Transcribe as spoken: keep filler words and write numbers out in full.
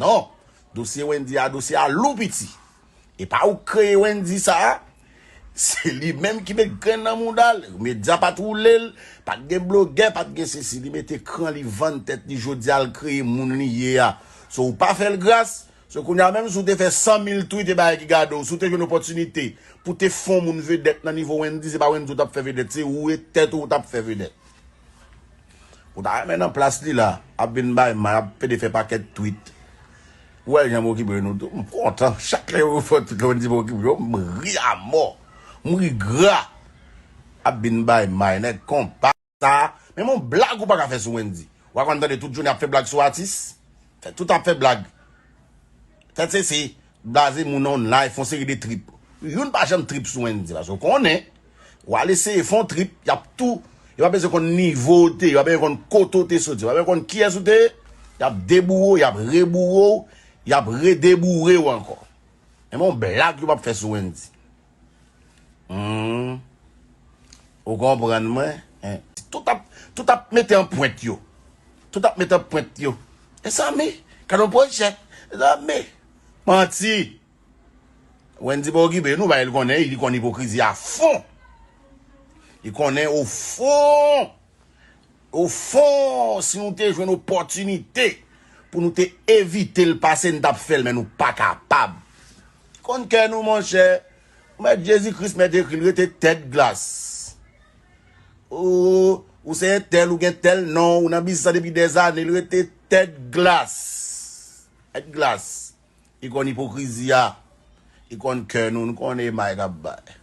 Non. Dosye Wendy a, dosye a lou piti. E pa ou k kreye Wendy sa a. Se li menm ki met grenn nan mouda l. Medya pa t woule l. Pa t gen blogè, pa t gen sesi. Li mete kran, li vann tèt li. Jodi a, l kreye moun li ye a. So, ou pa fè l gras. So, kounye a, menm si w te fè san mil tweet, e bagay ki gade w. Si w te jwenn opòtinite pou te fè yon moun vedèt nan nivo Wendy, se pa Wendy w t ap fè vedèt. Se ou e tèt ou w t ap fè vedèt. Ou ta renmen nan plas li la, ap vin bay may, ap pede fè pakèt tweet. Ou wè jan m okipe nou tou, m kontan. Chak lè yo fè tweet, lè yo di m okipe yo, m ri a mò. M ri gra. Ap vin bay may, nèg konpa sa. Men yon blag ou pa ka fè sou Wendy. Ou pa konn tande tout jounen ap fè blag sou atis? Fè tout ap fè blag. Tèt sesi, blaze moun nan live, fè yon seri de trip. Youn pa janm trip sou Wendy, paske w konnen, w al eseye fè yon trip, y ap tou, yo pa bezwen konn nivo w te ye, yo pa bezwen konn kote w te soti, yo pa bezwen konn kiyès ou te ye, y ap deboure w, y ap reboure w, y ap redeboure w ankò. Men yon blag yo p ap fè sou Wendy. Hmm. Ou konprann mwen? Hein? Tout ap, tout ap mete an pwent yo. Tout ap mete an pwent yo. E sa mi, ka nou pwojè. E sa mi. Manti. Wendy pa okipe nou, bay li konnen, li konn ipokrizi a fon. Li konnen o fon. O fon, si nou te jwenn opòtinite pou nou te evite l pase, n t ap fè l, men nou pa kapab. Konn kè nou, monchè. Ou mèt Jezi Kris mèt ekri l, rete tèt glas. Ou, ou se entèl, ou gen tèl non, ou nan biznis la depi dèzane, l rete tèt glas. Tèt glas. Li konn ipokrizi a. Li konn kè nou, nou konnen e may k ap bay.